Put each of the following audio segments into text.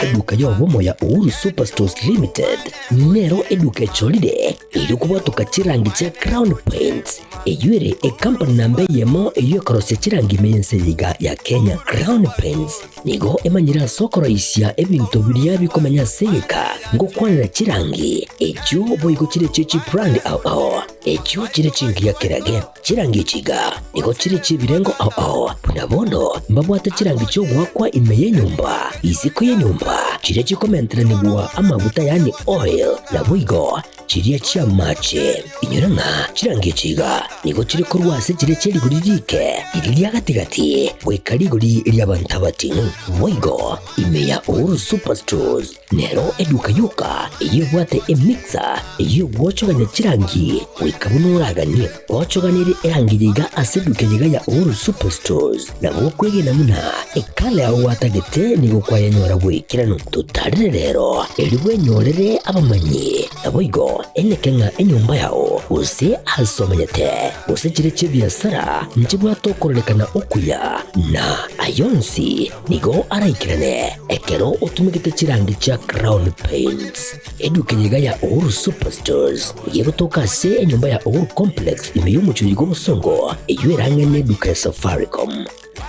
Eduka y'obomo ya Uhuru Superstores Limited nero eduka echorire erio kobwatoka chirangi chia Crown Paints, eyio ere ekampani namba eyemo eyio ekorosia chirangi ime y'ense eye iga ya Kenya. Crown Paints nigo emanyire ase okoroisia ebinto biria bikomenya ase egeka ngokwanera chirangi echio boigo chire chie chibrand ao ao echio chire chingiya kerage. Chirangi echi iga nigo chire chi'ebirengo ao ao, buna bono mbabwate chirangi chi'ogoakwa ime y'enyomba, isiko y'enyomba, chiria chikomenteranigwa amaguta yaani oil, naboigo chiria chi'amache. Inyora ng'a chirangi echi iga nigo chire korwa ase chiria chie rigori riike, riria ria gati-gati, goika rigori ri'abanto abating'u. Boigo ime ya Uhuru Superstores Nero eduka yoka eyio ebwate emixer eyio egwochogania chirangi goika buna oraganie. Gwochoganirie erangi eye iga ase eduka eye iga ya Uhuru Superstores, nabo okwegena buna ekala yao gwatagete nigo kwayenyora bw'ekeranu. Totarere rero erio bwenyorere abamanyi, naboigo eneke ng'a enyomba yao gose ase omenyete gose chire chi'ebiasara nchibwate okororekana okuya na ayonsi Nigo araikerane ekero otumegete chirangi chia Crown Paints. Eduka eye iga ya Uhuru Superstores nigo egotoka ase enyomba ya Uhuru Complex ime y'omochie oyo bw'obosongo eyio erang'e neduka ya Safaricom.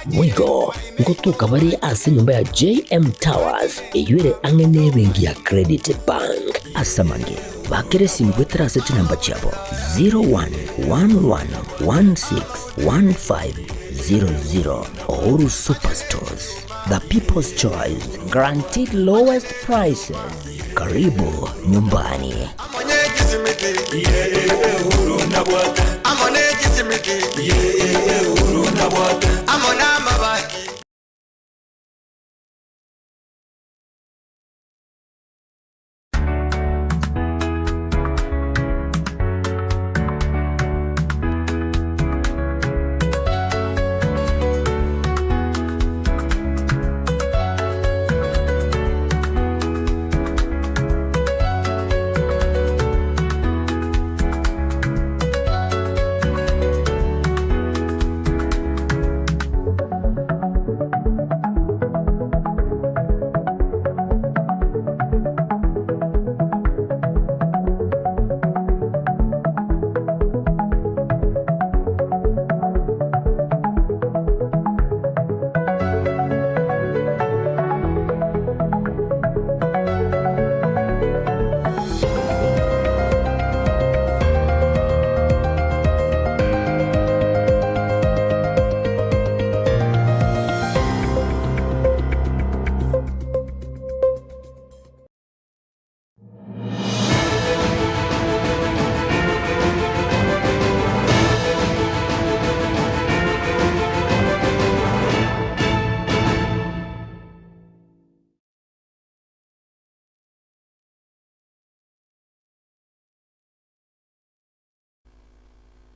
Boigo ngotoka bare ase enyomba ya JM Towers eyio ere ang'e nebenki ya Credit Bank. Ase amange, bakera esimi goetera ase chinamba chiabo 0111161500. Uhuru Superstores, the people's choice, guaranteed lowest prices. Karibu nyumbani.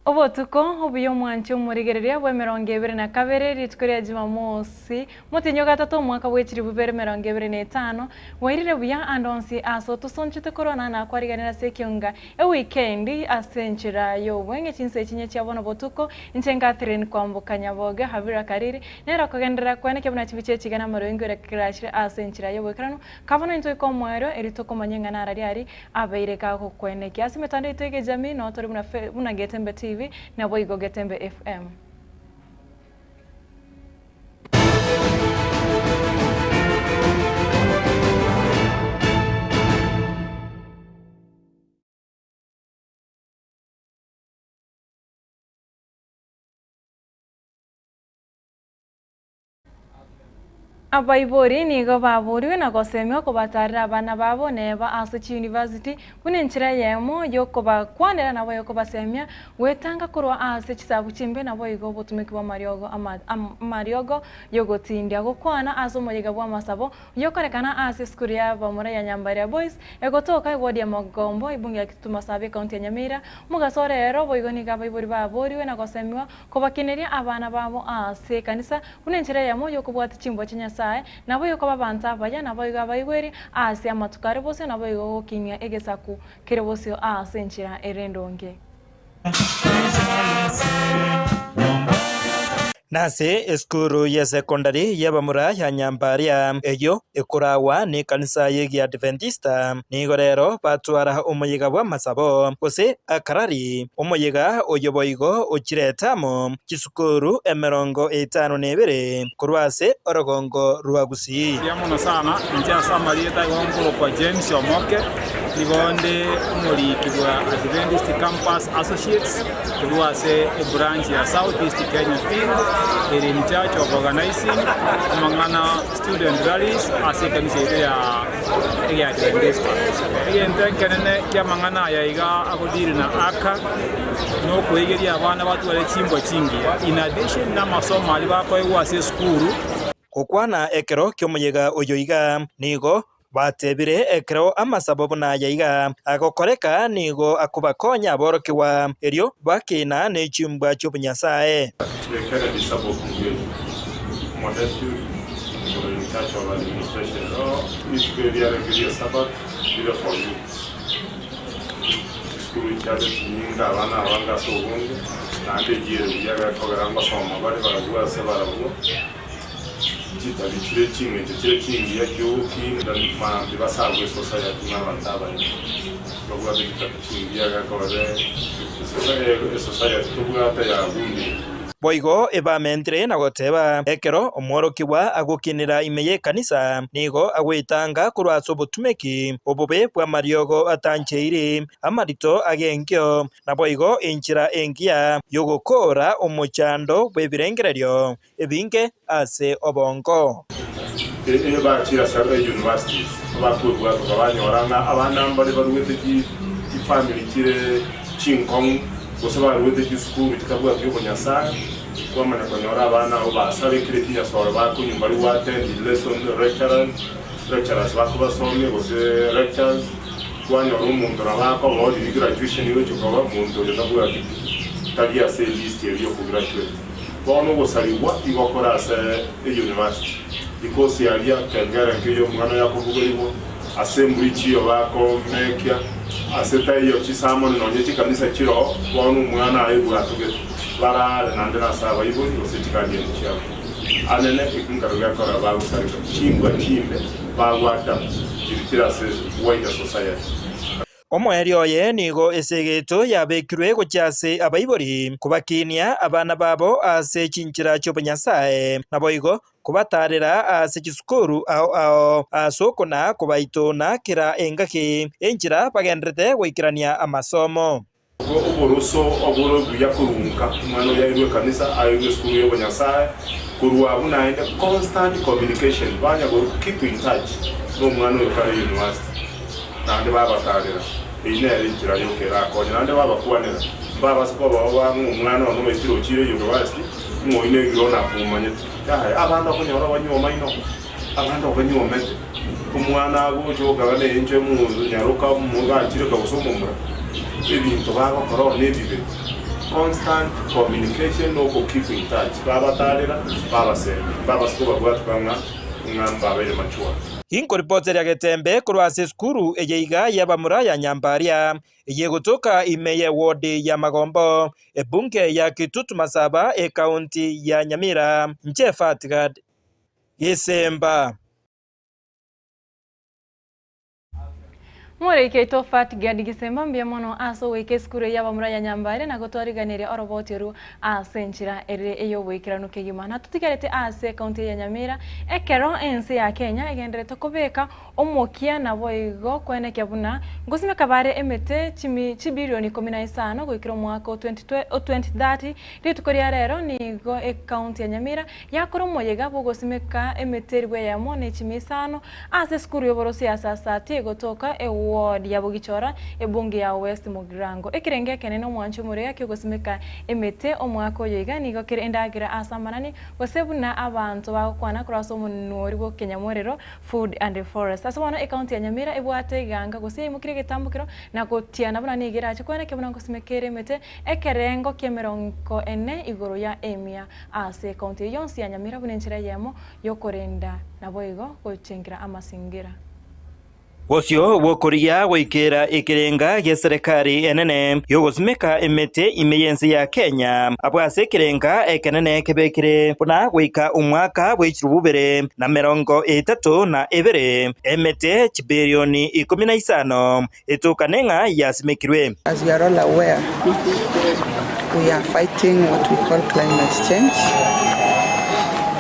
Obotuko obuya omwanche omorigereria bw'emerongo ebere na kabere, rituko ria Jumamosi, motienyi o gatato omwaka bwe chilifu bibere emerongo ebere na etano, bwairire buya ande onsi ase otosonchete korwa na nakwariganire ase ekionga ewikendi ase enchera y'obweng'e chinsa echi inye chia bono botuko, inche Catherine Kwamboka Nyaboge Habira Kariri, nere okogenderera kweneke buna chibicha echiga na amaroingo ere kerachire ase enchera y'oboikeranu, kabono intwe iko omoerio erio tokomanya ing'ana arari ari Abeire gagokwenekia ase emetandao yaito y'ekejamii noo tore buna buna Getembe TV naboigo Getembe FM. Abaibori nigo baborigwe na gosemigwa kobatarera abana babo neba ase chiyunivasiti buna enchera eyemo y'okobakwanera nabo y'okobasemia gwetanga korwa ase chisabu chimbe naboigo obotumeki bw'amariogo amariogo y'ogotindia gokwana ase omoyega bw'amasabo oyokorekana ase esukuru ya abamura ya Nyambaria Boys egotoka ewodi ya Mogombo ebunge ya Kitutu Masaaba ekaunti ya Nyamira omogaso ore ero boigo nigo abaibori baborigwe na gosemiwa Kobakineria abana babo ase ekanisa buna enchera eyemo y'okobwatia chimbwa chia Nyasae, naboigo koba abanto abaya, naboigo abaigweri ase amatuko are bosio, naboigo gokinia egesaku kere bosio ase enchera ere endonge. Nase esukuru y'esekondari y'abamura ya Nyambaria, eyio ekoragwa nekanisa y'Egiadventista, nigo rero batwara omoyega bw'amasabo, gose akarari. Omoyega oyo boigo ochirete amo chisukuru emerongo etano na ebere korwa ase orogongo rwa Gusii. Mbuya mono sana, inche ase amarieta igo nkorokwa James Omoke, nigo nde omoriki bwa Adventist Campus Associates korwa ase ebranch ya South East Kenya Field ere in charge of organizing amang'ana student rallies ase ekanisa yaito ya Egeadventista. Egento ekenene ki'amang'ana aya iga agodeal na aka nokoegeria abana batware chimbwa chingiya in addition namasomo aria bakoegwa ase esukuru. Gokwana ekero ki'omoyega oyo iga, nigo batebire ekero amasabo buna aya iga agokoreka nigo akobakonya aborokigwa, erio bakina ne chimbwa chi'obonyasae. The Kennedy Suburb Brigade, Omodeputy ore in charge of administration. Rituko eri riarenge ri'Esabato rire for youths. Chisukuru chiare chinyinge abana abange ase obonge, naende echiere buya gekogera ngosoma bare barabwo ase barabwo. Chitabi chire ching'encho chire chingiya chi'ogokinda mambia basabwe esosayati n'abanto abaye babwate chitabi chingiya gekogera esosayati tobwate yagundire. Boigo ebamentire na goteba, Ekero omworokigwa agokinera ime y'ekanisa, nigo agwetanga korwa ase obotumeki obobe bw'amariogo atancheiri, amarito ag'enkio, naboigo enchera engiya y'ogokoora omochando bw'ebirengererio ebinge ase obongo. Eye bachire ase universities bakwebwatoka banyora ng'a abana mbare baruete chifamiri chire chinkong'u gose baruete chisukuru chitabwati obonyasae, kwamanya konyora abana abwo basarekire chinyasore bakonywa mbari go attend lesson lecturers, lecturers bakobasomia gose lectures, kwanyora omonto nabo akoba oriri graduation gochia koba omonto oyo tabwati pi, tari ase elist eria yokograduate. Bono ogosarigwa igo kore ase euniversity, rikosi aria kengere nkeiyo omwana oyo akobugerigwa, assembly chiyo bakomekia, ase taiyo chisamoni nonye chikanisa chiroo, bono omwana aye bwatogete, barare naende nase abaibori gose chiguardian chiabo. Anene ekinkaro gekora bagosareka chimbwa chimbe bagwata chiri chire ase wider society. Omoerio oye nigo esegeto yabekirwe gochia ase abaibori, kobakinia abana babo ase chinchera chi'obonyasae, naboigo kobataarera ase chisukuru ao ao, ase okona kobaitona kera engaki enchera bagendererete goikerania amasomo. Oboroso obore buya korunka omwana oyo airwe ekanisa, airwe esukuru y'obonyasae, korwa abwo naende constant communication, banya go keep in touch nomwana oyo kare university. Naende babatarera, Eyio nere enchera yoka erakonye. Naende babakwanera, Mbabase koba baba ng'a omwana one oetire ochire university, ng'a oyio negire one akomanyete. Yaya, abande okonyora obanyuoma inoo, abande obanyuomete. Omwana agocha okaba nencho emonyaroka omogachire gose omomura, ebinto bagokora one ebibe. Constant communication na oko keep in touch. Babatarera, babasemia, mbabase kobabwatuka ng'a ng'a mbabeire mature. Inkoripoteria getembe korwa ase esukuru eye iga y'abamura ya Nyambaria, eye egotoka ime y'ewodi ya Magombo, ebunge ya Kitutu Masaba, ekaunti ya Nyamira. Inche Fatgad Gisemba. Moreike oito Fatgad Gisemba mbuya mono ase ogoika esukuru eye y'abamura ya Nyambaria na gotwariganeria oroboti oru ase enchera ere ey'oboikeranu kegima. Na totigarete ase ekaunti eye ya Nyamira ekero ense ya Kenya egendererete kobeka omokia naboigo koenekia buna ngosimeka bare emete chimi chibilioni ikomi na isano goikera omwaka o 2030. Rituko ria rero nigo ekaunti ya Nyamira yakora omoyega bw'ogosimeka emete elifu eyemo ne chimia isano ase esukuru y'oboroso ya Sasati egotoka eward ya Bogichora ebunge ya West Mugirango. Ekerengo ekenene omwancho omorega ki'ogosimeka emete omwaka oyo iga nigo kere endagera ase amanani gose buna abanto bagokwana korwa ase omonwori bw'ekenyamorero Food and Forest. Ase bono ekaunti ya Nyamira ebwate eganga gose yaimokire egetambokero na gotiana buna nigo erache koenekia buna ngosimeka ere emete ekerengo ki'emerongo ene igoro ya emia ase ekaunti eyio yonsi ya Nyamira buna enchera eyemo y'okorenda naboigo gochengera amasingira. Bosio bw'okoria goikera ekerenga gi'eserekari enene y'ogosimeka emete ime y'ense ya Kenya, abwo ase ekerenga ekenene kebekire buna goika omwaka bwe chilifu bibere na merongo etato na ebere, emete chibilioni ikomi na isano etokane ng'a yasimekirwe. As you are all aware, we are fighting what we call climate change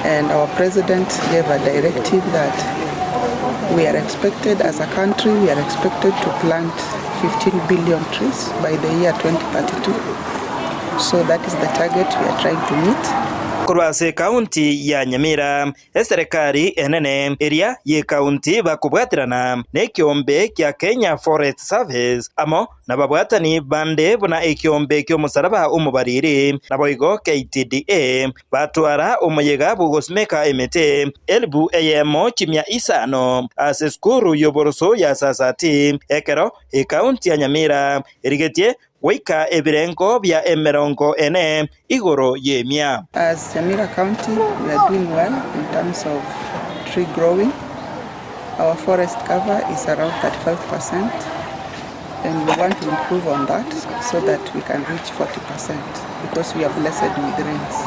and our president gave a directive that we are expected as a country, we are expected to plant 15 billion trees by the year 2032. So that is the target we are trying to meet. Korwa ase ekaunti ya Nyamira, Eserekari enene eria y'ekaunti bakobwaterana nekiombe kia Kenya Forest Service amo nababwatani bande buna ekiombe ki'omosalaba omobariri, naboigo KTDA, batwara omoyega bw'ogosimeka emete elibu eyemo chimia isano ase esukuru y'oboroso ya Sasati ekero ekaunti ya Nyamira erigetie Goika ebirengo bia emerongo ene igoro y'emia. As Nyamira County we are doing well in terms of tree growing. Our forest cover is around 35% and we want to improve on that so that we can reach 40% because we are blessed with rains.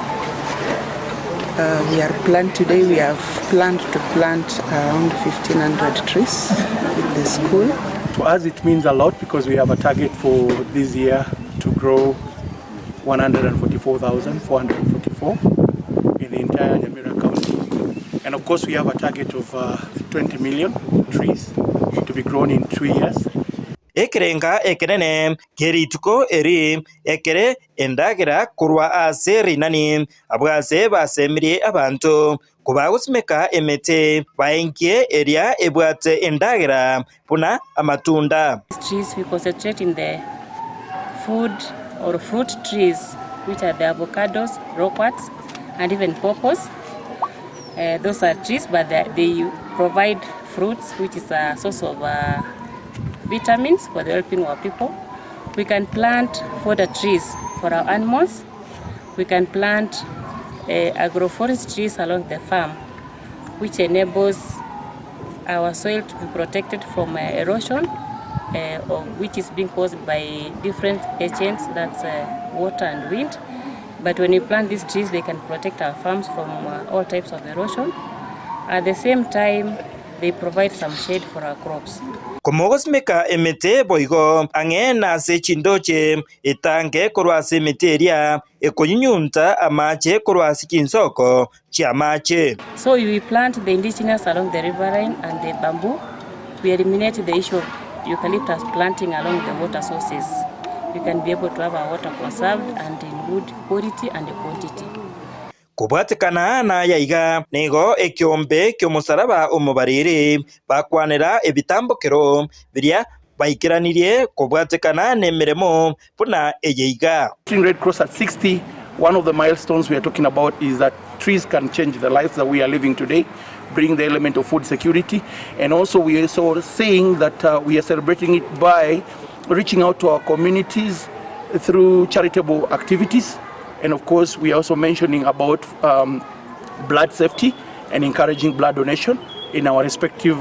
We are planned today we have planned to plant around 1500 trees in the school. To us it means a lot because we have a target for this year to grow 144,444 in the entire Nyamira County. And of course we have a target of 20 million trees to be grown in 2 years. Ekerenga ekenene kie rituko eri ekere endagera korwa ase rinani, abwo ase basemirie abanto Kobagosimeka emete, baenkie eria ebwate endagera buna amatunda. Trees we concentrate in the food or fruit trees which are the avocados, loquats and even pawpaws. Those are trees but they provide fruits which is a source of vitamins for the helping our people. We can plant fodder trees for our animals. We can plant agroforest trees along the farm which enables our soil to be protected from erosion which is being caused by different agents, that's water and wind. But when we plant these trees, they can protect our farms from all types of erosion. At the same time, they provide some shade for our crops. Komogosimeka emete boigo ang'e nase chindoche, etange korwa ase emete eria ekonyunyunta amache korwa ase chinsoko chi'amache. So we plant the indigenous along the riverine and the bamboo. We eliminate the issue of eucalyptus planting along the water sources. We can be able to have our water conserved and in good quality and quantity. Kobwatekana naya iga, nigo ekeombe ki'omosalaba omobariri bakwanera ebitambokero biria baikeranirie kobwatekana nemeremo buna eye iga. Red Cross at 60, one of the milestones we are talking about is that trees can change the lives that we are living today, bring the element of food security, and also we are also saying that we are celebrating it by reaching out to our communities through charitable activities, and of course we are also mentioning about blood safety and encouraging blood donation in our respective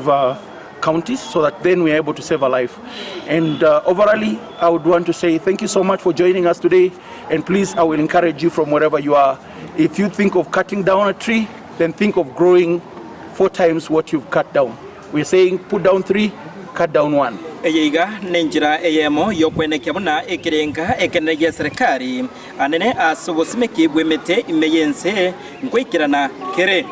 counties so that then we are able to save a life. And overall, I would want to say thank you so much for joining us today, and please, I will encourage you from wherever you are, if you think of cutting down a tree, then think of growing 4 times what you've cut down. We're saying put down 3, cut down 1. Eye iga nenchera eyemo y'okwenekia buna ekerenga ekenene gi'eserekari anene ase obosimeki bw'emete ime y'ense nkoikerana kere.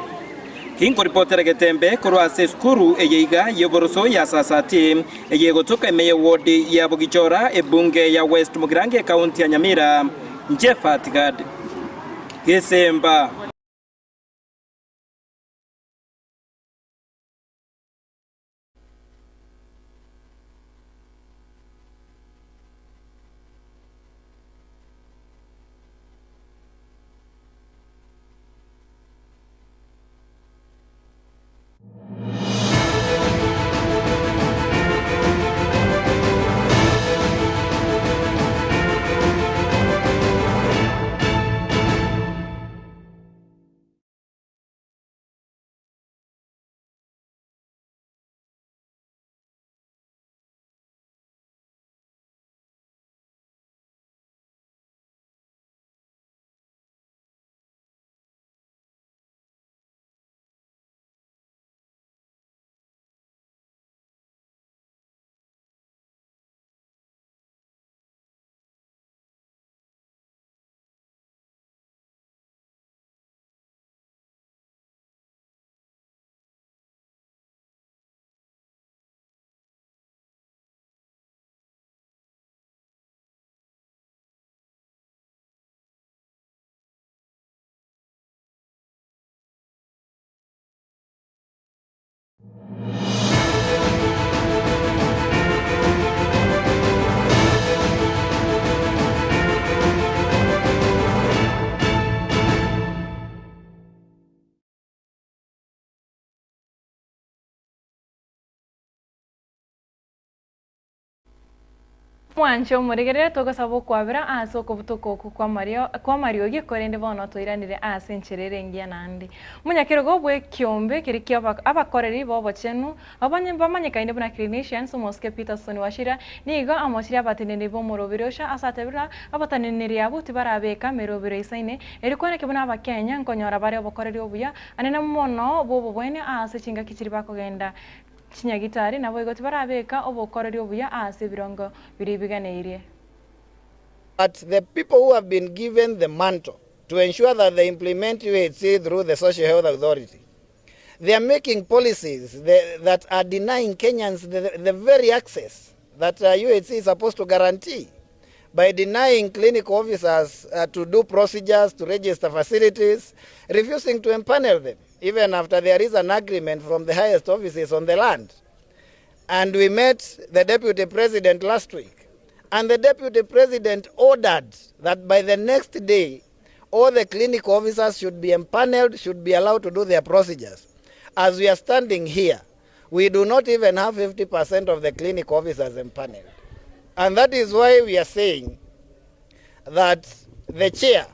Kinkoripotera Getembe korwa ase esukuru eye iga y'oboroso ya Sasati, eye egotoka ime y'ewodi ya Bogichora, ebunge ya West Mugirango ekaunti ya Nyamira, inche Fatgad Gesemba. Mwanche omorigerere togosaba okwabera ase okobutoka okwo kw'amariogi, korende bono toiranire ase enchera ere engiya naende. Omonyakerogo bw'ekiombe keria kia abakoreri b'obochenu, abamanyekaine buna clinicians, omosike Peterson Wachira, nigo amochirie abateneneri b'omoroberi ocha ase atebire buna abateneneri abwo tibarabeka meroberi eisaine, erio kweneki buna Abakenya nkonyora bare obokoreri obuya anene mono bw'obobwenia ase chingaki chiria bakogenda Chinyagitari naboigo tibarabeka obokoreri obuya ase ebirongo biria biganeirie. But the people who have been given the mantle to ensure that they implement UHC through the Social Health Authority, they are making policies that are denying Kenyans the, the very access that UHC is supposed to guarantee by denying clinical officers to do procedures, to register facilities, refusing to empanel them, even after there is an agreement from the highest offices on the land. And we met the deputy president last week, and the deputy president ordered that by the next day, all the clinic officers should be empaneled, should be allowed to do their procedures. As we are standing here, we do not even have 50% of the clinic officers empaneled. And that is why we are saying that the chair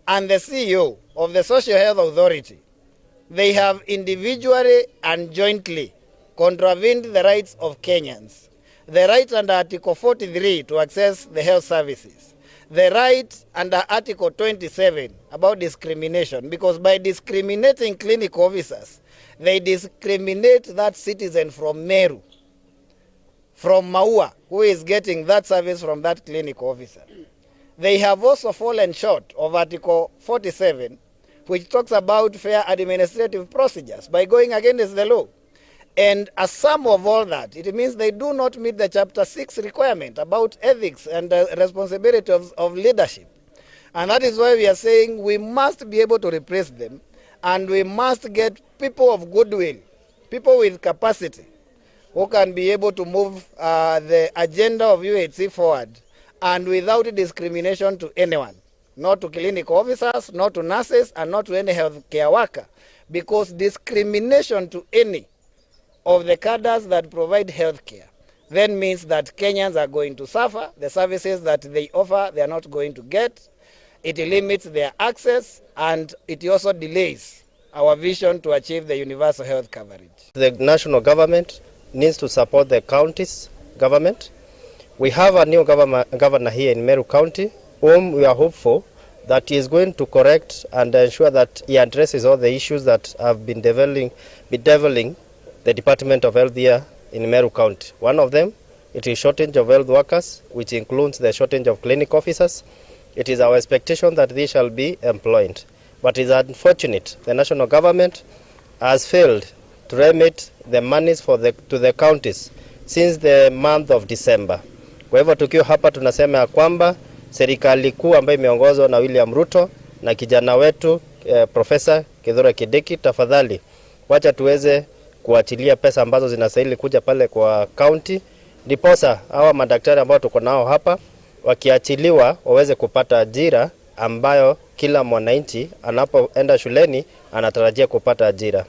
and the CEO of the Social Health Authority, they have individually and jointly contravened the rights of Kenyans. The right under Article 43 to access the health services. The right under Article 27 about discrimination, because by discriminating clinic officers, they discriminate that citizen from Meru, from Maua, who is getting that service from that clinic officer. They have also fallen short of Article 47, which talks about fair administrative procedures by going against the law. And a sum of all that, it means they do not meet the Chapter 6 requirement about ethics and responsibility of leadership. And that is why we are saying we must be able to replace them, and we must get people of goodwill, people with capacity, who can be able to move the agenda of UHC forward, and without discrimination to anyone, not to clinic officers, not to nurses, and not to any healthcare worker, because discrimination to any of the cadres that provide healthcare then means that Kenyans are going to suffer. The services that they offer, they are not going to get. It limits their access, and it also delays our vision to achieve the universal health coverage. The national government needs to support the county's government. We have a new governor here in Meru County, whom we are hopeful that he is going to correct and ensure that he addresses all the issues that have been bedeviling the Department of Health here in Meru County. One of them, it is shortage of health workers, which includes the shortage of clinic officers. It is our expectation that they shall be employed. But it is unfortunate the national government has failed to remit the monies to the counties since the month of December. Kwa hivyo tukiwa hapa tunasema ya kwamba serikali kuu ambayo imeongozwa na William Ruto na kijana wetu Profesa Kithure Kindiki, tafadhali wacha tuweze kuachilia pesa ambazo zinastahili kuja pale kwa county, ndiposa hawa madaktari ambao tuko nao hapa wakiachiliwa waweze kupata ajira ambayo kila mwananchi anapoenda shuleni anatarajia kupata ajira.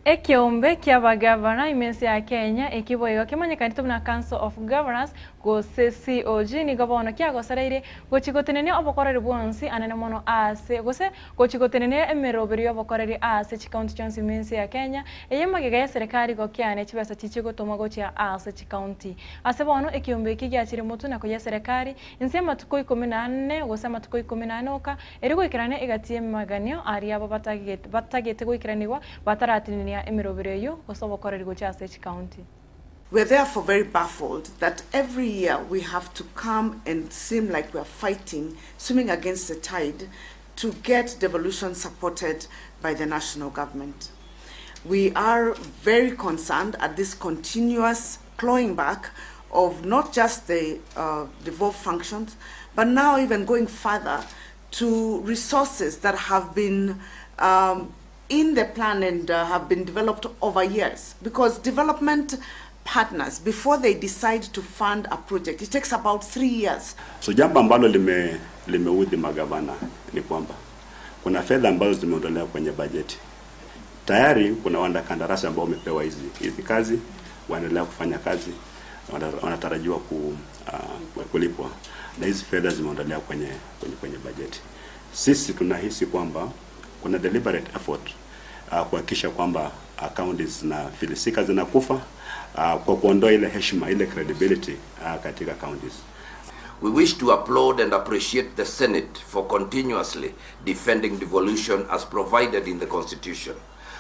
Ekiombe kia bagavana imensi ya Kenya ekiboigo kimanyekanĩte buna Council of Governors gose COG nigo bono kiagosereire gochigotenenia obokoreri bwonsi anene mono ase gose gochigotenenia emeroberi y'obokoreri ase chikaunti chionsi imensi ya Kenya eye magega ya serikali gokiane chibesa chichigotoma gochia ase chikaunti ase bono ekiombe eki giachire motu na koya serikali inse amatuko 14 gose amatuko 14 oka eri goikerania egati emaganio aria abo batagete goikeranigwa bataratinenia emeroberi eyo gose obokoreri gochia ase chikaunti. We are therefore very baffled that every year we have to come and seem like we are fighting, swimming against the tide, to get devolution supported by the national government. We are very concerned at this continuous clawing back of not just the devolved functions, but now even going further to resources that have been in the plan and have been developed over years. Because development partners, before they decide to fund a project, it takes about 3 years. So jambo ambalo limeudhi magavana ni kwamba kuna fedha ambazo zimeondolewa kwenye bajeti. Tayari kuna wakandarasi ambao wamepewa hizi kazi, waendelea kufanya kazi. wanatarajiwa ku, kulipwa na hizi fedha zimeondolewa kwenye, kwenye, kwenye bajeti. Sisi tunahisi kwamba kuna deliberate effort kuhakikisha kwamba counties zinafilisika zinakufa, kwa kuondoa ile heshima ile credibility katika counties. We wish to applaud and appreciate the Senate for continuously defending devolution as provided in the Constitution.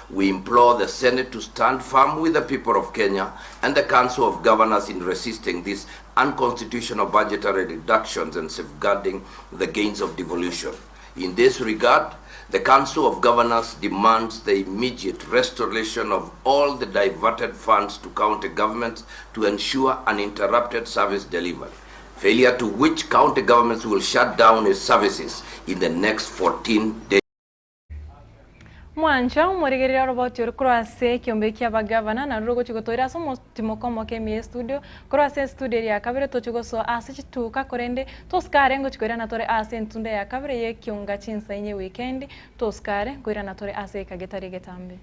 We implore the Senate to stand firm with the people of Kenya and the Council of Governors in resisting these unconstitutional budgetary reductions and safeguarding the gains of devolution. In this regard, the Council of Governors demands the immediate restoration of all the diverted funds to county governments to ensure uninterrupted service delivery. Failure to which county governments will shut down its services in the next 14 days. Mwancha omorigereria oroboti ore korwa ase ekiombe kia abagavana naru rogochi gotoira ase omotimoko omoke ime ye studio korwa ase estudio eria ya kabere tochi gosoa ase chituka korende tosikare ngochi koirana tore ase entunda ya kabere ya ekionga chinsa inye ewikendi tosikare nkoirana tore ase ekagetari egetambe.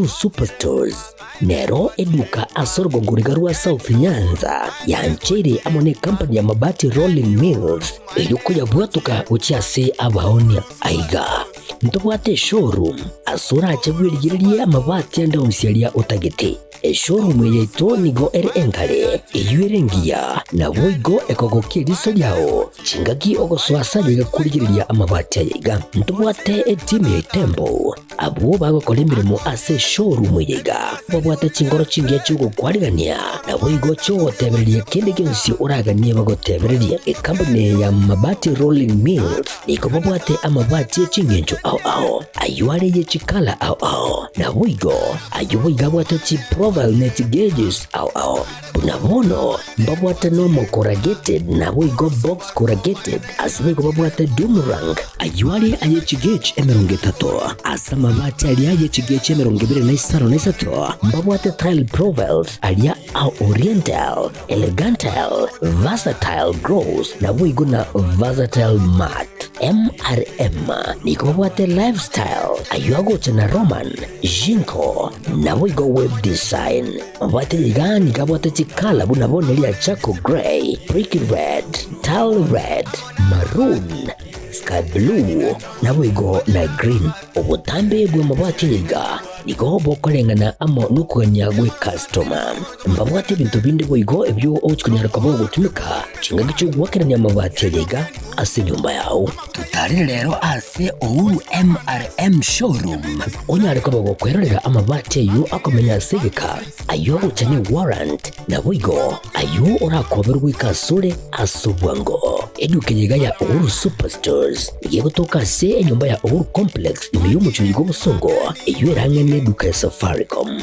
Superstores nero eduka ase orogongo riga rwa South Nyanza yancheire amo ne company ya Mabati Rolling Mills erio koyabwatoka gochia ase abaonia. Aiga ntobwate eshowroom ase orache bwerigererie amabati ande onsi aria otagete. Eshowroom eye yaito nigo ere enkare, eyio ere engiya, naboigo ekogokia eriso riao chingaki ogosoa ase aye iga korigereria amabati aya iga. Ntobwate etimu ya Itembo Abwo bagokora emeremo ase eshowroom eye iga babwate chingoro chingiya chi'ogokwarigania, naboigo chi'ogotebereria kende gionsi oraganie bagotebererie. Ekampuni eye ya Mabati Rolling Mills nigo babwate amabati e chingencho ao ao, ayio are ye chikala ao ao, naboigo ayio boigo abwate chiprofile ne chigauges ao ao. Buna bono mbabwate normal corrugated naboigo box corrugated, ase boigo babwate doom rank, ayio are aye chigauge 30, ase amabati aria aye chigauge 25 mbabwate tile profiles aria a oriental, elegantile, versatile gloss naboigo na versatile matte. MRM nigo babwate lifestyle, ayio agocha na Roman, Jinko, naboigo web design. Mabwate iga nigo abwate chikala buna bono eria charcoal grey, brick red, tile red, maroon, sky blue, naboigo na green. Obotambe bw'amabati aya iga nigo bokoreng'ana amo nokogania gw'ecustoma. Mbabwate ebinto binde boigo ebio ogochia konyara koba ogotumeka chingaki chi'ogoakerania amabati aya iga ase enyomba yao. Totarere rero ase Uhuru MRM Showroom onyare koba gokwerorera amabati ayio akomenya ase egeka, ayio agocha ne warrant, naboigo ayio orakoberwe goika asore ase obwango. Eduka eye iga ya Uhuru Superstores nigo egotoka ase enyomba ya Uhuru Complex ime y'omochie oyo bw'obosongo eyio ere ang'e neduka ya Safaricom.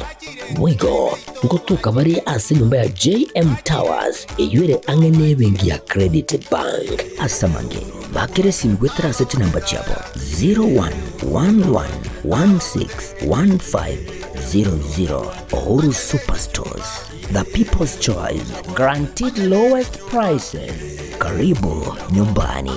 Boigo ngotoka bare ase enyomba ya JM Towers eyio ere ang'e nebenki ya Credit Bank. Ase amange, bakera esimi goetera ase chinamba chiabo 0111161500. Uhuru Superstores, the people's choice, guaranteed lowest prices. Karibu nyumbani.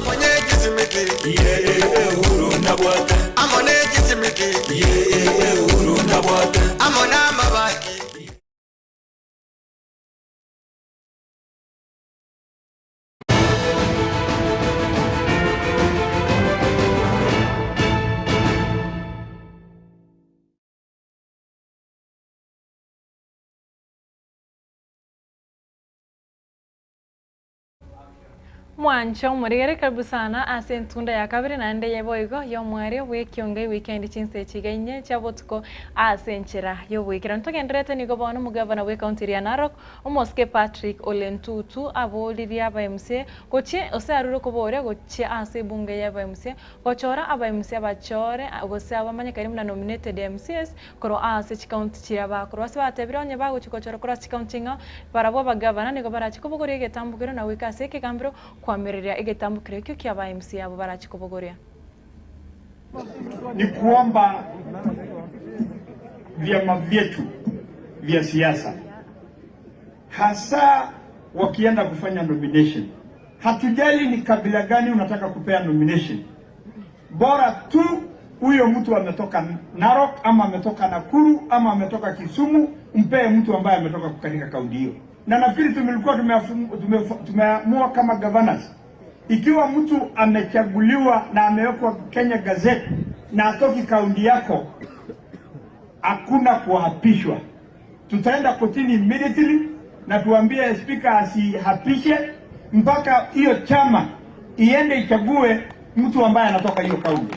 Mwanche omorigere karibu sana ase entunda ya kabere naende eye boigo y'omwerio bw'ekionga ewikendi chinsa echi iga inye chia botuko ase enchera y'oboikeranu. Togendererete nigo bono omogavana bw'ecounty eria ya Narok omosike Patrick Ole Ntutu aboririe aba MCA gochia ose arure okoboria gochia ase ebunge ya aba MCA gochora aba MCA abachore gose abamanyekaine buna nominated MCAs Korwa ase chikaunti chiria bakorwa ase batebire onye bagochia gochorwa korwa ase chikaunti ng'a barabwo abagavana nigo barachie kobogoria egetambokero na goika ase ekegambero koamereria egetambokero ekio kia aba MCA abwo barachie kobogoria. Ni kuomba vyama vyetu vya siasa, hasa wakienda kufanya nomination. Hatujali ni kabila gani unataka kupea nomination, bora tu huyo mtu ametoka Narok ama ametoka Nakuru ama ametoka Kisumu, mpee mtu ambaye ametoka katika kaunti hiyo. Na nafikiri tumilikuwa tumeamua kama governors, ikiwa mtu amechaguliwa na amewekwa Kenya Gazette na atoki kaunti yako, hakuna kuapishwa. Tutaenda kotini immediately na tuambie spika asihapishe mpaka hiyo chama iende ichague mtu ambaye anatoka hiyo kaunti.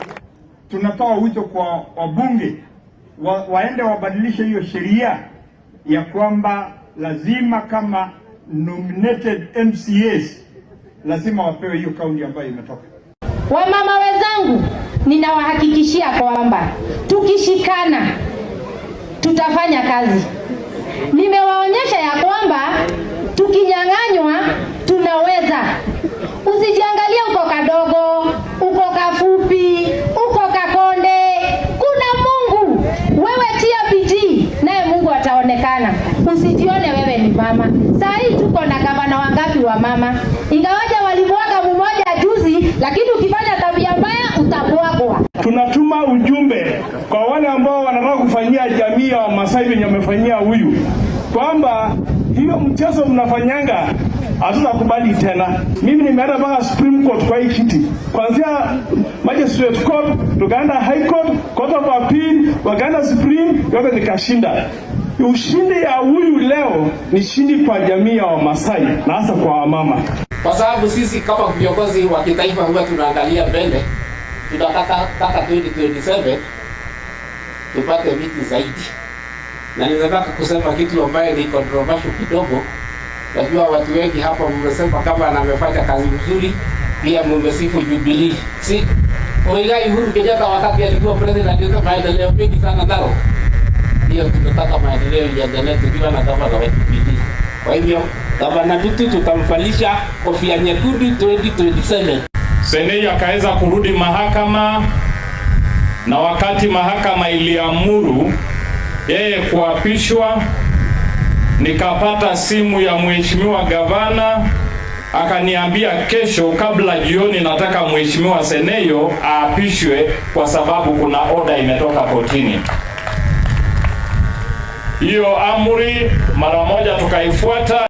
Tunatoa wito kwa wabunge wa, waende wabadilishe hiyo sheria ya kwamba lazima kama nominated MCAs lazima wapewe hiyo kaunti ambayo imetoka. Wamama wenzangu, ninawahakikishia kwamba tukishikana tutafanya kazi. Nimewaonyesha ya kwamba tukinyang'anywa tunaweza. Usijiangalie uko kadogo, uko kafupi, uko kakonde. Kuna Mungu. Wewe tia bidii, naye Mungu ataonekana. Usijione wewe ni mama. Saa hii tuko na gavana wangapi wa mama? Ingawaja walimwaga mmoja juzi, lakini ukifanya tabia mbaya utabwagwa. Tunatuma ujumbe kwa wale ambao wanataka kufanyia jamii ya Wamasai venye wamefanyia huyu, kwamba hiyo mchezo mnafanyanga hatutakubali tena. Mimi nimeenda mpaka Supreme Court kwa hii kiti, kuanzia Magistrate Court tukaenda High Court, Court of Appeal, wakaenda Supreme, yote nikashinda. Ushindi ya huyu leo ni shindi kwa jamii ya Wamasai na hasa kwa wamama. Kwa sababu sisi kama viongozi wa kitaifa huwa tunaangalia mbele, tunataka mpaka 2027 tupate viti zaidi, na ninataka kusema kitu ambaye ni controversial kidogo. Najua watu wengi hapa mmesema kama amefanya kazi mzuri, pia mmesifu Jubilee. Si Muigai Uhuru Kenyatta wakati alikuwa president alileta maendeleo mengi sana Narok. Hiyo tunataka maendeleo iendelee tukiwa na gavana wa Jubilee. Kwa hivyo gavana Ndutu tutamvalisha kofia nyekundu 2027. Senei akaweza kurudi mahakama, na wakati mahakama iliamuru yeye kuapishwa, nikapata simu ya mheshimiwa gavana akaniambia kesho kabla jioni, nataka mheshimiwa Seneyo aapishwe kwa sababu kuna oda imetoka kotini. Hiyo amri mara moja tukaifuata.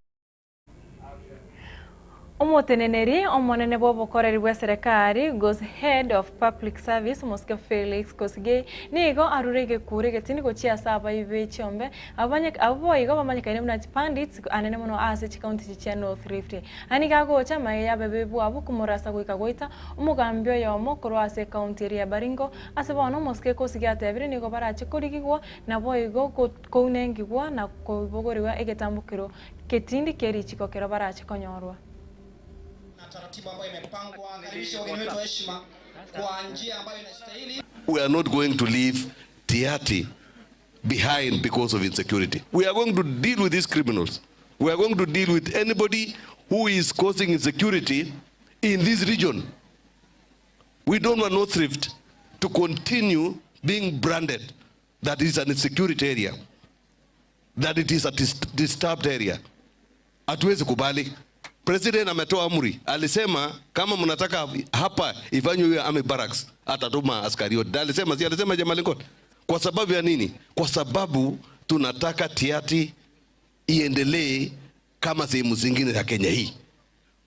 Omoteneneri omonene bw'obokoreri bw'eserekari gose Head of Public Service omosike Felix Koskei nigo arure egekuro egetindi gochia ase abai be chiombe abwo boigo bamanyekaine buna chipandits anene mono ase chikaunti echi chia North Rift. Aya nigo agocha amaiga y'ababe bwabo komorasa goika goita omogambi oyomo korwa ase ekaunti eria ya Baringo ase bono omosike Koskei atebire nigo barache korigigwa naboigo kounengigwa na kobogorigwa egetambokero getindi kie richiko kero barache konyorwa. We are not going to leave Tiaty behind because of insecurity. We are going to deal with these criminals. We are going to deal with anybody who is causing insecurity in this region. We don't want North Rift to continue being branded that is an insecurity area, that it is a disturbed area. Hatuwezi kubali. President ametoa amri, alisema kama mnataka hapa ifanywe hiyo army barracks, atatuma askari wote. Alisema, si alisema Chemolingot? Kwa sababu ya nini? Kwa sababu tunataka Tiaty iendelee kama sehemu zingine za Kenya hii.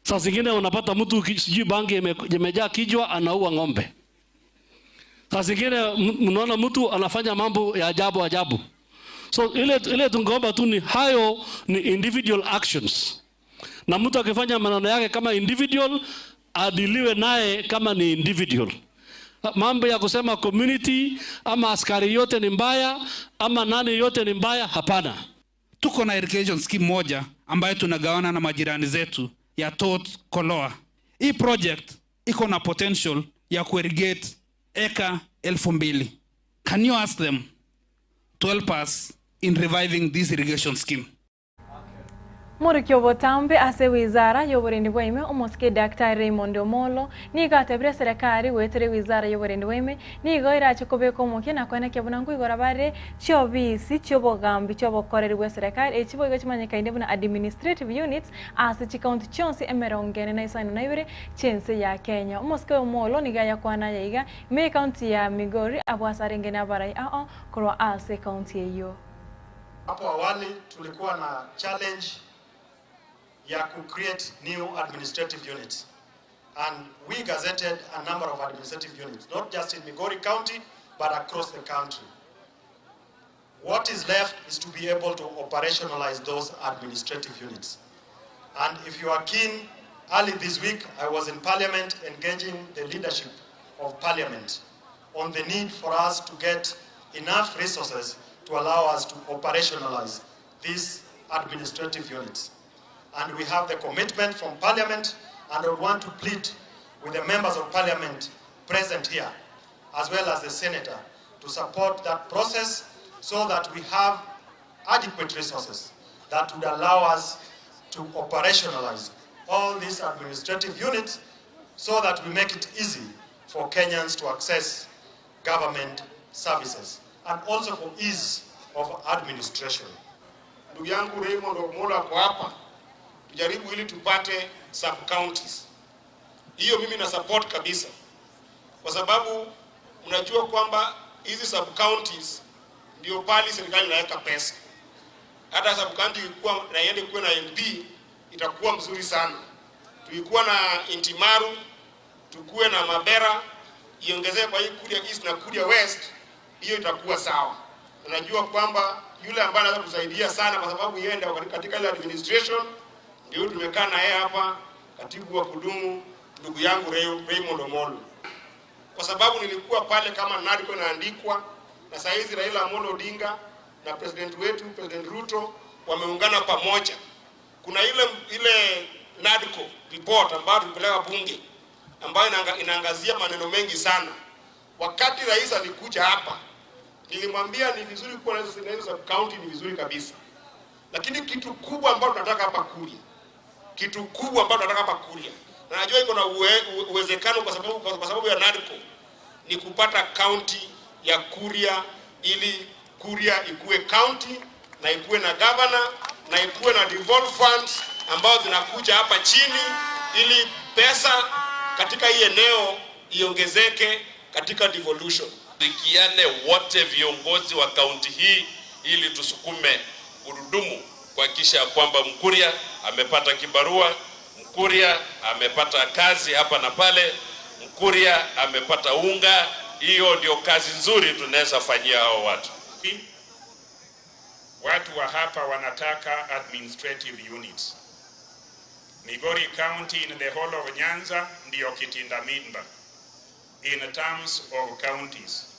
Saa zingine unapata mtu sijui bangi imejaa kichwa anaua ng'ombe. Saa zingine mnaona mtu anafanya mambo ya ajabu ajabu. So ile tungeomba tu ni hayo ni individual actions. Na mtu akifanya maneno yake kama individual adiliwe naye kama ni individual. Mambo ya kusema community ama askari yote ni mbaya ama nani yote ni mbaya, hapana. Tuko na irrigation scheme moja ambayo tunagawana na majirani zetu ya Tot Koloa. Hii project iko na potential ya kuirrigate eka elfu mbili. Can you ask them to help us in reviving this irrigation scheme? Morokia obotambe ase ewizara y'oborendi bwa ime, omosike Daktari Raymond Omollo, nigo atebire eserekari goetera ewizara y'oborendi bwa ime nigo erache kobeka omokia na koenekia buna nkoigora bare chiobisi chi'obogambi chi'obokoreri bw'eserekari echi boigo chimanyekaine buna administrative units ase chikaunti chionsi emerongo ene na isano na ibere chi'ense ya Kenya. Omosike Omollo nigo ayakwana aya iga ime y'ekaunti ya Migori abwo ase arenge nabarai ao korwa ase ekaunti eyio. Hapo awali tulikuwa na challenge ya ku create new administrative units and we gazetted a number of administrative units not just in Migori County but across the country. What is left is to be able to operationalize those administrative units. And if you are keen, early this week I was in Parliament engaging the leadership of Parliament on the need for us to get enough resources to allow us to operationalize these administrative units. And we have the commitment from Parliament, and I want to plead with the members of Parliament present here, as well as the Senator, to support that process so that we have adequate resources that would allow us to operationalize all these administrative units so that we make it easy for Kenyans to access government services and also for ease of administration. Ndugu yangu Raymond Omolo ako hapa, tujaribu ili tupate sub counties. Hiyo mimi na support kabisa, kwa sababu mnajua kwamba hizi sub counties ndio pali serikali inaweka pesa. Hata sub county ikikuwa na iende kuwe na MP itakuwa mzuri sana. Tulikuwa na Intimaru, tukuwe na Mabera, iongezee kwa hii Kuria East na Kuria West, hiyo itakuwa sawa. Unajua kwamba yule ambaye anaweza kusaidia sana, kwa sababu yeye ndio katika ile administration, ndio tumekaa na yeye hapa, katibu wa kudumu ndugu yangu Raymond Omolo, kwa sababu nilikuwa pale kama NADCO inaandikwa, na saa hizi Raila Amolo Odinga na president wetu President Ruto wameungana pamoja. Kuna ile ile NADCO report ambayo tulipeleka bunge ambayo inaangazia maneno mengi sana. Wakati rais alikuja hapa, nilimwambia ni vizuri kuwa na hizo sub county, ni vizuri kabisa, lakini kitu kubwa ambacho tunataka hapa Kuria, kitu kubwa ambacho tunataka hapa Kuria, na najua iko na uwezekano kwa sababu ya NADCO, ni kupata county ya Kuria ili Kuria ikuwe county na ikuwe na governor na ikuwe na devolved funds ambazo zinakuja hapa chini ili pesa katika hii eneo iongezeke katika devolution. Shirikiane wote viongozi wa kaunti hii ili tusukume gurudumu kuhakikisha ya kwamba Mkuria amepata kibarua, Mkuria amepata kazi hapa na pale, Mkuria amepata unga. Hiyo ndio kazi nzuri tunaweza fanyia hao watu. Watu wa hapa wanataka administrative units. Migori County in the whole of Nyanza ndiyo kitinda mimba in terms of counties.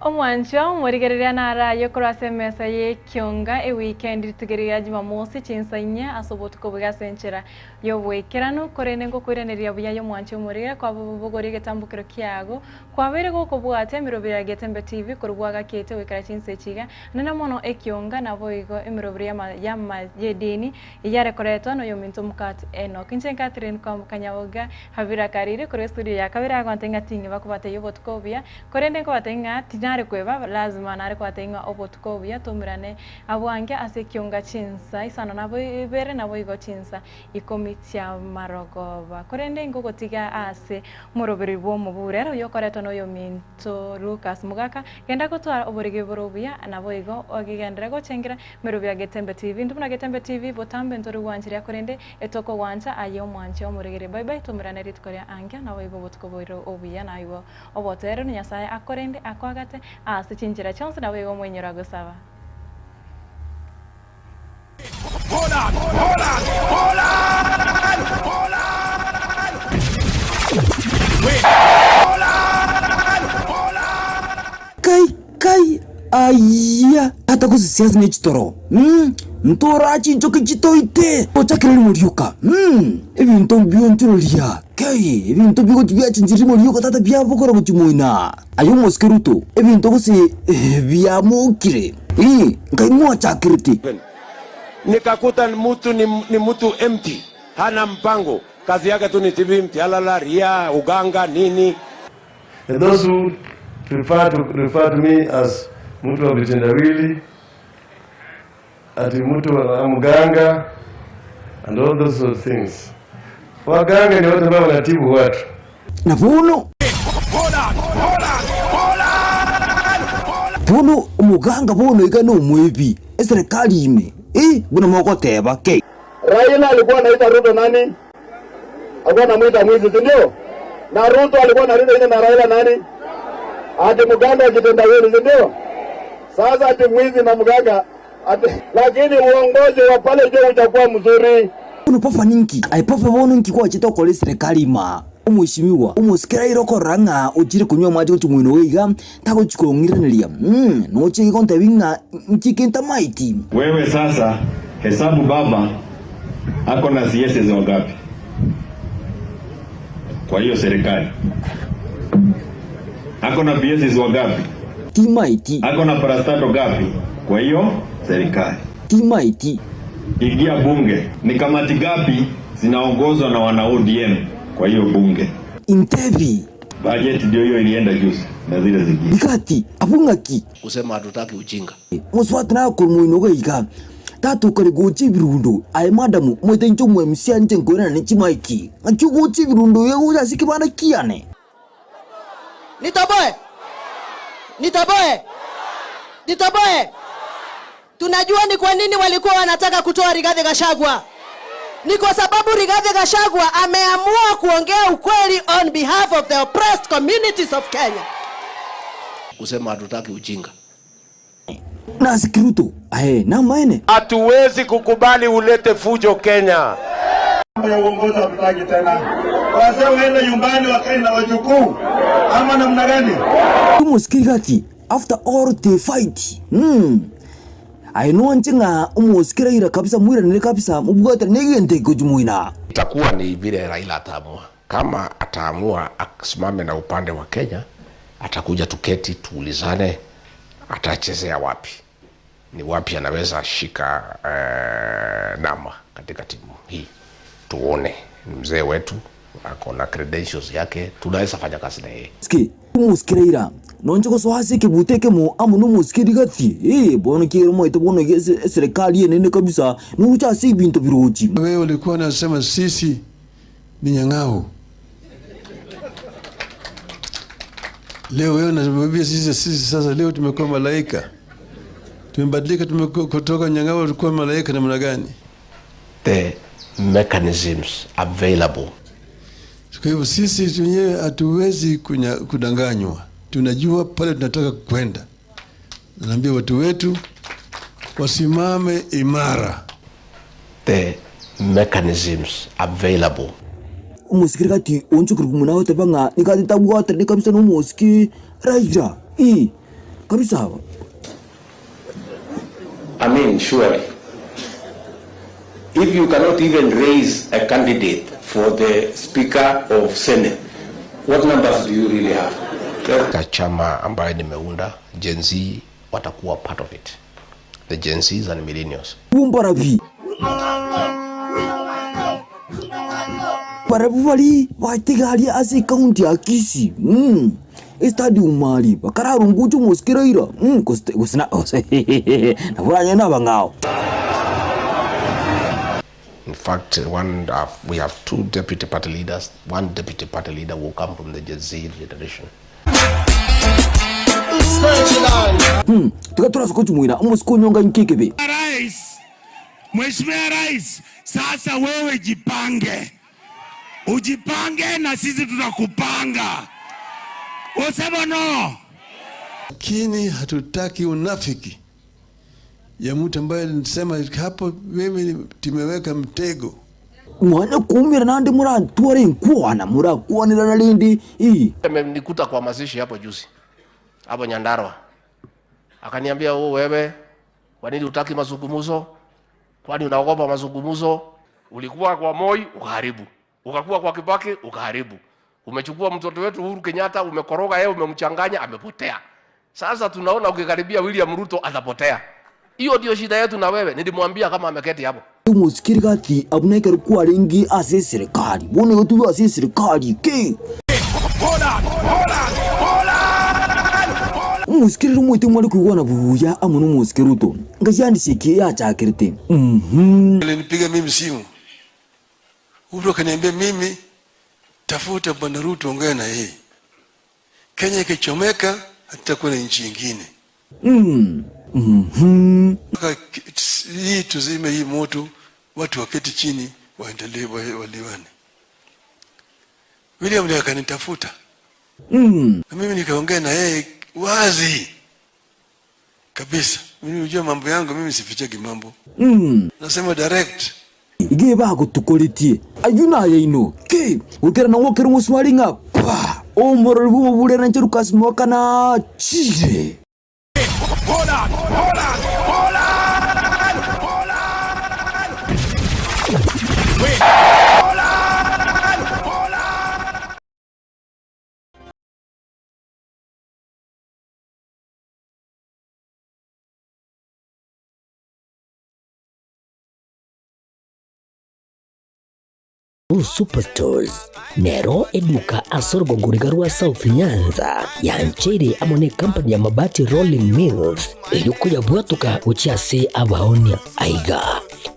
Omwancho omorigereria naraye korwa ase emesa ya ekionga eweekend rituko ria Jumamosi chinsa inya ase obotuko buya ase enchera ya oboikeranu korende ngokoiraneria buya ya omwancho omorigere kwaba bobogori egetambokero kiago kwabeire gokobwatia emeroberi ya Getembe TV korwa bwagakete goikera chinsa echi iga nene mono ekionga nabo igo emeroberi ya ya edini eyare koretwa na oyominto omokati Enock. Inche Catherine kwamboka Nyaboga Habira Kariri korwa estudio ya kabere agoancha ng'a ting'e bakobatebia obotuko obuya korende nkobatebia ng'a tinare kweba lazima nare kobatebia ng'a obotuko obuya toumerane abwange ase ekionga chinsa isano nabo ibere nabo igo chinsa ikomi chi'amarogoba. Korende ingogotiga ase omoroberi bw'omoburero oyokoretwa noyominto Lucas Mogaka, genda gotwara oborigi bore obuya, naboigo ogegenderere gochengera emerobio ya Getembe TV. Intwe buna Getembe TV botambe ntori gwancheria korende etokogwancha aye omwanche omoregere. Bye bye toumerane rituko ria ankio naboigo obotuko boire obuya naigo obotoereru Nyasaye akorende akoagate ase chinchera chionsi naboigo omoinyoro agosaba. Kai kai ayia tata gose siasi ne chitoro mm ntoraa chinchoki chitoite ochakire rimo rioka mm ebinto bionchoreria kai ebinto bigochi biachinchire rimo rioka tata biabokora gochi moina aye omosike Ruto ebinto gose biamokire. Ii, nkai mwachakerete. Nikakuta mtu ni mtu empty, hana mpango, kazi yake tu ni TV, mtialala, ria, uganga, nini. And those who prefer to refer to me as mtu wa vitendawili, ati mtu wa mganga and all those sort of things. Waganga ni watu ambao wanatibu watu. Na bono bono omoganga bono iga nomwebi eserekari ime eh, buna mogoteba kei. Raila alikuwa anaita Ruto nani? Alikuwa anamuita mwizi, si ndio? Na Ruto alikuwa analinda ile na Raila nani? Ati mganga akitendawili, si ndio? Sasa ati mwizi na mganga ati, lakini uongozi wa pale juu utakuwa mzuri. Bono papa ninki? Aye papa bono nki gwachete gokora eserekari ima? Omweshimiwa omosike Raila okorora ng'a ochire konywa amache gochia moino oye iga, tagochi kong'iraneria. Mm, noche iga gontebi ng'a nchike ntamaeti. Wewe sasa hesabu baba ako na CSs wangapi kwa hiyo serikali? Ako na PSs wangapi? Timaeti. Ako na parastato gapi kwa hiyo serikali? Timaeti. Ingia bunge, ni kamati gapi zinaongozwa na wana ODM kwa hiyo bunge? Intebi. Budget ndio hiyo ilienda juzi na zile zingine. Ikati abwo ng'aki? Kusema hatutaki ujinga. Mosubati naye korwa moino iga iga, tata okare gocha ebirundo, aye madam, omanyete inche omo MC inche nkoirana ne chimaiki, ng'aki ogocha ebirundo iga gocha ase ekebanda kiane? Nitoboe, nitoboe, nitoboe. Tunajua ni kwa nini walikuwa wanataka kutoa Rigathi Gachagua. Ni kwa sababu Rigathi Gachagua ameamua kuongea ukweli on behalf of the oppressed communities of Kenya. Kusema hatutaki ujinga. Nase Ruto, aye namaene. Hatuwezi kukubali ulete fujo Kenya. Mambo ya uongozi hatutaki tena. Wazee waende nyumbani wakae na wajukuu ama namna gani? Omosike gati after all the fight aye nwanche ng'a omosike Raila kabisa moiranere kabisa mobwatane negento eke gochia moina. Itakuwa ni vile Raila ataamua. Kama ataamua asimame na upande wa Kenya, atakuja tuketi tuulizane atachezea wapi, ni wapi anaweza shika namba katika timu hii, tuone. Ni mzee wetu, ako na credentials yake, tunaweza fanya kazi na yeye. Ski, omosike Raila nonche gosoa ase ekebute ekemo amo na omosike Rigathi. Bono kere omoete bono iga eserikali enene kabisa, nogocha ase ebinto birochi. Wewe ulikuwa unasema sisi ni nyang'au. Leo wewe unatuambia sisi sasa leo tumekuwa malaika. Tumebadilika, tumekuwa kutoka nyang'au tulikuwa malaika namna gani? The mechanisms available. Kwa hivyo sisi wenyewe hatuwezi kudanganywa. Tunajua pale tunataka kwenda. Naambia watu wetu wasimame imara. The mechanisms available. Omosikiri gati onchokiri kumuna goteba ng'a nikati tabwatire kabisa nomosiki Raila. Kabisa. I mean, surely, if you cannot even raise a candidate for the Speaker of Senate, what numbers do you really have? Katika chama ambayo nimeunda, Gen Z watakuwa part of it. The Gen Zs and millennials. Umbarabi. Barabu bali batigaria ase county ya Kisii. Estadium mali bakararungucha omosike Raila. Gosina, gose, naboranye nabang'ao. In fact, we have two deputy party leaders. One deputy party leader will come from the Gen Z generation. Tukatura soko chumuina, omosike onyonga nkekebe. Rais, Mheshimiwa Rais, sasa wewe jipange. Ujipange na sisi tutakupanga. Usema no. Lakini hatutaki unafiki ya mtu ambaye alisema hapo mimi tumeweka mtego. Mwana kumira nandi muratware nkwana murakwanira na lindi. Amenikuta kwa mazishi hapo juzi. Hapo Nyandarua. Akaniambia, oh, wewe kwa nini hutaki mazungumzo? Kwani unaogopa mazungumzo? Ulikuwa kwa Moi ukaharibu. Ukakuwa kwa Kibaki ukaharibu. Umechukua mtoto wetu Uhuru Kenyatta umekoroga yeye, umemchanganya, amepotea. Sasa tunaona ukikaribia William Ruto atapotea. Hiyo ndio shida yetu na wewe. Nilimwambia kama ameketi hapo. Omosike gati abwo nekero kwarenge ase eserekari, bono igo tobwe ase eserekari ki? Omosike riria omoite mware koigwana buya amo nomosike Ruto, ngai yandisia eki yachakerete. Uhum. Alinipiga mimi simu Ruto akaniambia mimi, tafuta bwana Ruto, ongea na yeye. Kenya ikichomeka hatutakuwa na nchi ingine. Mm. Mhm. Mpaka hii tuzime hii moto, watu waketi chini waendelee waliwane. William ndiye akanitafuta na mimi nikaongea na yeye wazi kabisa. Mimi unajua mambo yangu, mimi sifichagi mambo, nasema direct. Iga bagotukoretie ayio nayaino ki? Goikera na gwokera omosumari ng'a pa! Omorori bw'omobura na Lucas Mwaka nachire. Uhuru Superstores nero eduka ase orogongo riga rwa South Nyanza yancheire amo ne company ya Mabati Rolling Mills erio koyabwatoka gochia ase abaonia. Aiga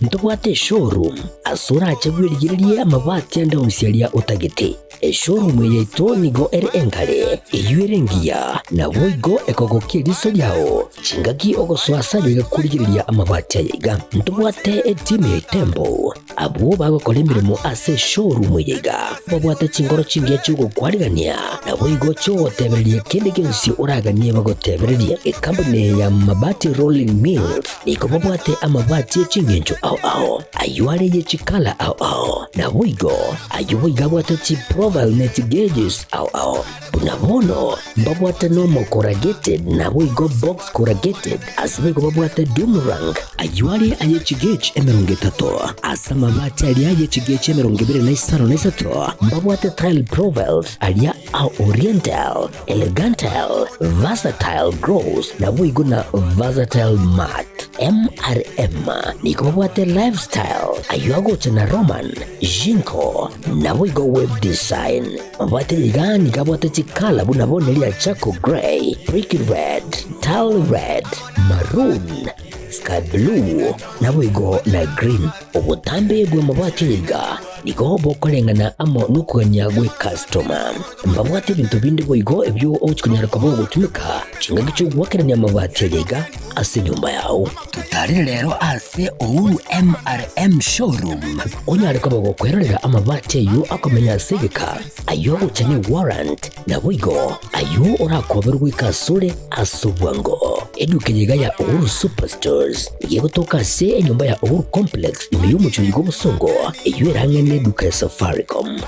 ntobwate eshowroom ase orache bwerigererie amabati ande onsi aria otagete. Eshowroom eye yaito nigo ere enkare, eyio ere engiya, naboigo ekogokia eriso riao chingaki ogosoa ase aye iga korigereria amabati aya iga. Ntobwate etimu ya Itembo Abwo bagokora emeremo ase eshowroom eye iga babwate chinkoro chingiya chi'ogokwarigania, naboigo chi'ogotebereria kende gionsi oraganie bagotebererie. Ekampuni eye ya Mabati Rolling Mills nigo babwate amabati e chingencho ao ao, ayio are ye chikala ao ao, naboigo ayio boigo abwate chiprofile ne chigeges ao ao. Buna bono mbabwate nomo corrugated naboigo box corrugated, ase boigo babwate doom rank, ayio are aye chigauge 30, ase amabati aria aye chigauge 25, mbabwate tile profiles aria a oriental, elegantile, versatile gross, naboigo na versatile matte. MRM nigo babwate lifestyle, ayio agocha na Roman, Jinko, naboigo web design. Mabwate iga nigo abwate chikala buna bono eria charcoal grey, brick red, tile red, maroon, sky blue, naboigo na green. Obotambe bw'amabati aya iga nigo bokoreng'ana amo nokogania gw'ekastoma. Mbabwate ebinto binde boigo ebio ogochia konyara koba ogotumeka chingaki chi'ogoakerania amabati aya iga ase enyomba yao. Totarire rero ase Uhuru MRM Showroom onyare koba gokwerorera amabati ayio akomenya ase egeka, ayio agocha ne warrant, naboigo ayio orakoberwe goika asore ase obwango. Eduka eye iga ya Uhuru Superstores nigo egotoka ase enyomba ya Uhuru Complex ime y'omochie oiga obosongo, eyio ere ang'e neduka ya Safaricom.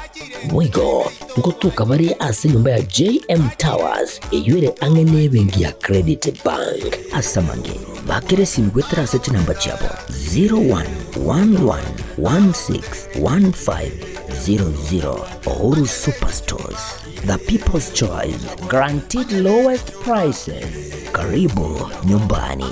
Boigo ngotoka bare ase enyomba ya JM Towers eyio ere ang'e nebenki ya Credit Bank. Ase amange, bakera esimi goetera ase chinamba chiabo 0111161500. Uhuru Superstores, the people's choice, guaranteed lowest prices. Karibu nyumbani.